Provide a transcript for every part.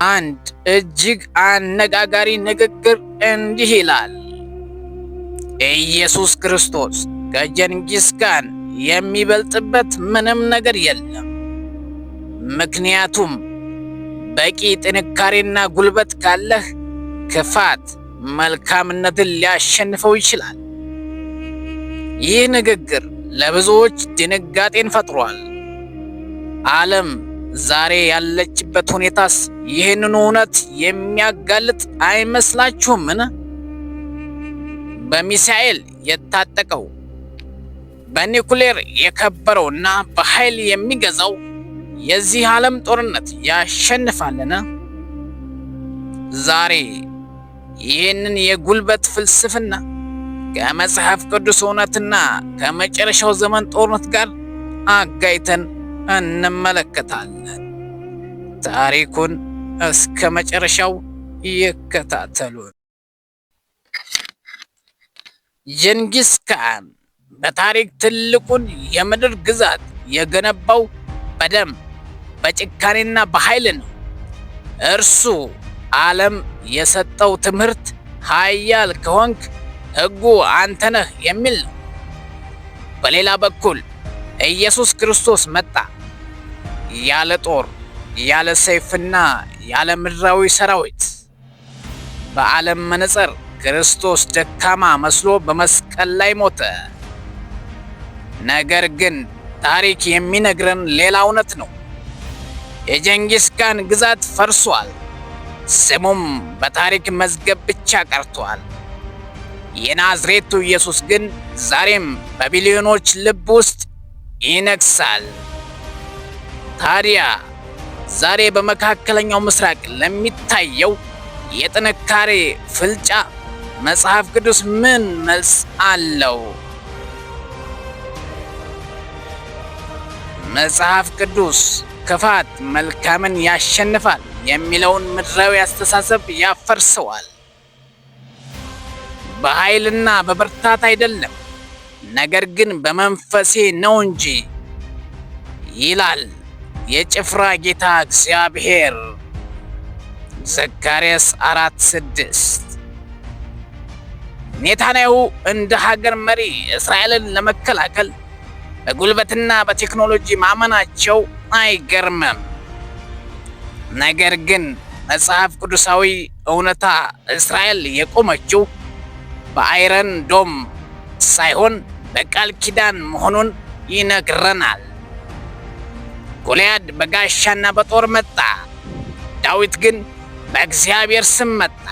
አንድ እጅግ አነጋጋሪ ንግግር እንዲህ ይላል። ኢየሱስ ክርስቶስ ከጀንጊስ ካን የሚበልጥበት ምንም ነገር የለም። ምክንያቱም በቂ ጥንካሬና ጉልበት ካለህ ክፋት መልካምነትን ሊያሸንፈው ይችላል። ይህ ንግግር ለብዙዎች ድንጋጤን ፈጥሯል። ዓለም ዛሬ ያለችበት ሁኔታስ ይህንኑ እውነት የሚያጋልጥ አይመስላችሁምን? በሚሳኤል የታጠቀው፣ በኒኩሌር የከበረውና በኃይል የሚገዛው የዚህ ዓለም ጦርነት ያሸንፋልን? ዛሬ ይህንን የጉልበት ፍልስፍና ከመጽሐፍ ቅዱስ እውነትና ከመጨረሻው ዘመን ጦርነት ጋር አጋይተን እንመለከታለን። ታሪኩን እስከ መጨረሻው ይከታተሉ። ጀንጊስ ካን በታሪክ ትልቁን የምድር ግዛት የገነባው በደም፣ በጭካኔና በኃይል ነው። እርሱ ዓለም የሰጠው ትምህርት ኃያል ከሆንክ ሕጉ አንተ ነህ የሚል ነው። በሌላ በኩል ኢየሱስ ክርስቶስ መጣ። ያለ ጦር፣ ያለ ሰይፍና ያለ ምድራዊ ሰራዊት። በዓለም መነጽር ክርስቶስ ደካማ መስሎ በመስቀል ላይ ሞተ። ነገር ግን ታሪክ የሚነግረን ሌላ እውነት ነው። የጀንጊስ ካን ግዛት ፈርሷል። ስሙም በታሪክ መዝገብ ብቻ ቀርቷል። የናዝሬቱ ኢየሱስ ግን ዛሬም በቢሊዮኖች ልብ ውስጥ ይነግሳል። ታዲያ ዛሬ በመካከለኛው ምስራቅ ለሚታየው የጥንካሬ ፍልጫ መጽሐፍ ቅዱስ ምን መልስ አለው? መጽሐፍ ቅዱስ ክፋት መልካምን ያሸንፋል የሚለውን ምድራዊ አስተሳሰብ ያፈርሰዋል። በኃይልና በብርታት አይደለም፣ ነገር ግን በመንፈሴ ነው እንጂ ይላል የጭፍራ ጌታ እግዚአብሔር። ዘካርያስ 4:6። ኔታንያሁ እንደ ሀገር መሪ እስራኤልን ለመከላከል በጉልበትና በቴክኖሎጂ ማመናቸው አይገርምም። ነገር ግን መጽሐፍ ቅዱሳዊ እውነታ እስራኤል የቆመችው በ Iron Dome ሳይሆን በቃል ኪዳን መሆኑን ይነግረናል። ጎልያድ በጋሻና በጦር መጣ፣ ዳዊት ግን በእግዚአብሔር ስም መጣ።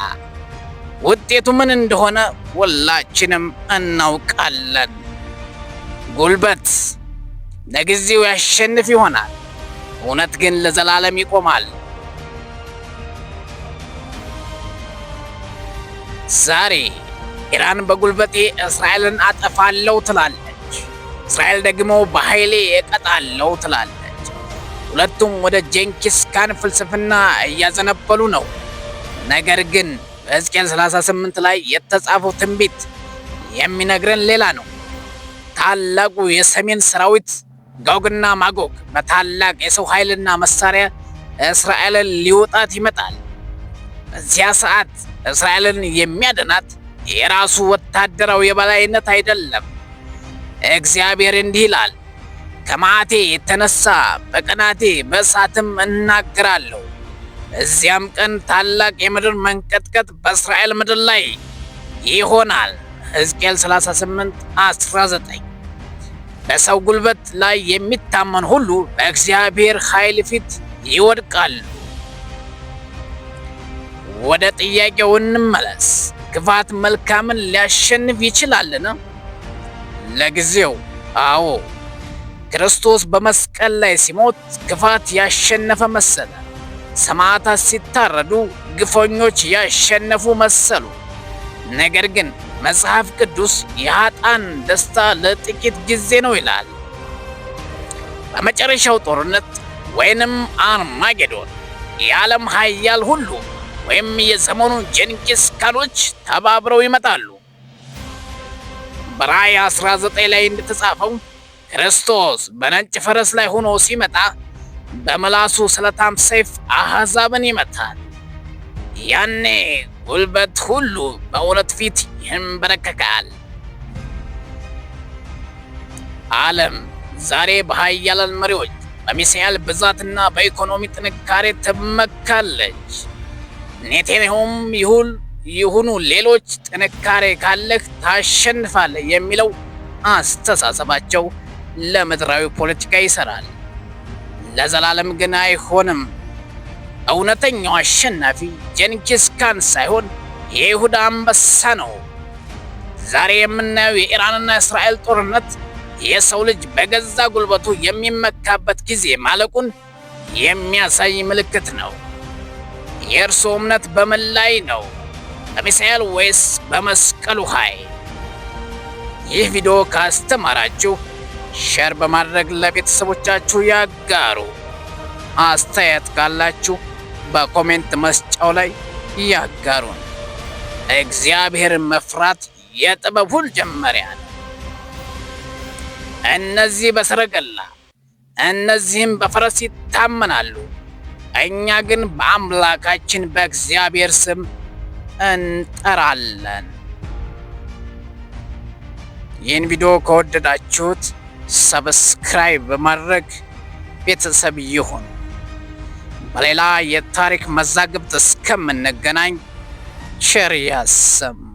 ውጤቱ ምን እንደሆነ ሁላችንም እናውቃለን። ጉልበት ለጊዜው ያሸንፍ ይሆናል፣ እውነት ግን ለዘላለም ይቆማል። ዛሬ ኢራን በጉልበቴ እስራኤልን አጠፋለሁ ትላለች፣ እስራኤል ደግሞ በኃይሌ እቀጣለሁ ትላለች። ሁለቱም ወደ ጄንኪስ ካን ፍልስፍና እያዘነበሉ ነው። ነገር ግን በሕዝቅኤል 38 ላይ የተጻፈው ትንቢት የሚነግረን ሌላ ነው። ታላቁ የሰሜን ሰራዊት ጎግና ማጎግ በታላቅ የሰው ኃይልና መሳሪያ እስራኤልን ሊወጣት ይመጣል። በዚያ ሰዓት እስራኤልን የሚያድናት የራሱ ወታደራዊ የበላይነት አይደለም። እግዚአብሔር እንዲህ ይላል፣ ከመዓቴ የተነሳ በቅናቴ በእሳትም እናገራለሁ። በዚያም ቀን ታላቅ የምድር መንቀጥቀጥ በእስራኤል ምድር ላይ ይሆናል። ሕዝቅኤል 38:19። በሰው ጉልበት ላይ የሚታመን ሁሉ በእግዚአብሔር ኃይል ፊት ይወድቃሉ። ወደ ጥያቄው እንመለስ። ክፋት መልካምን ሊያሸንፍ ይችላልን? ለጊዜው አዎ። ክርስቶስ በመስቀል ላይ ሲሞት ክፋት ያሸነፈ መሰለ። ሰማዕታት ሲታረዱ ግፈኞች ያሸነፉ መሰሉ። ነገር ግን መጽሐፍ ቅዱስ የኃጥአን ደስታ ለጥቂት ጊዜ ነው ይላል። በመጨረሻው ጦርነት ወይንም አርማጌዶን የዓለም ኃያል ሁሉ ወይም የዘመኑ ጀንጊስ ካኖች ተባብረው ይመጣሉ። በራእይ 19 ላይ እንደተጻፈው ክርስቶስ በነጭ ፈረስ ላይ ሆኖ ሲመጣ በምላሱ ስለታም ሰይፍ አሕዛብን ይመታል። ያኔ ጉልበት ሁሉ በእውነት ፊት ይንበረከካል። ዓለም ዛሬ በኃያላን መሪዎች፣ በሚሳኤል ብዛትና በኢኮኖሚ ጥንካሬ ትመካለች። ኔታንያሁም ይሁኑ ሌሎች ጥንካሬ ካለህ ታሸንፋለህ የሚለው አስተሳሰባቸው ለምድራዊ ፖለቲካ ይሰራል፣ ለዘላለም ግን አይሆንም። እውነተኛው አሸናፊ ጀንኪስ ካን ሳይሆን የይሁዳ አንበሳ ነው። ዛሬ የምናየው የኢራንና እስራኤል ጦርነት የሰው ልጅ በገዛ ጉልበቱ የሚመካበት ጊዜ ማለቁን የሚያሳይ ምልክት ነው። የእርስዎ እምነት በምን ላይ ነው? በሚሳኤል ወይስ በመስቀሉ ኃይል? ይህ ቪዲዮ ካስተማራችሁ share በማድረግ ለቤተሰቦቻችሁ ያጋሩ። አስተያየት ካላችሁ በ comment መስጫው ላይ ያጋሩን። እግዚአብሔርን መፍራት የጥበብ ሁሉ መጀመሪያ ነው። እነዚህ በሰረገላ እነዚህም በፈረስ ይታመናሉ፣ እኛ ግን በአምላካችን በእግዚአብሔር ስም እንጠራለን። ይህን ቪዲዮ ከወደዳችሁት subscribe በማድረግ ቤተሰብ ይሁኑ። በሌላ የታሪክ መዛግብት እስከምንገናኝ ቸር ያሰማን።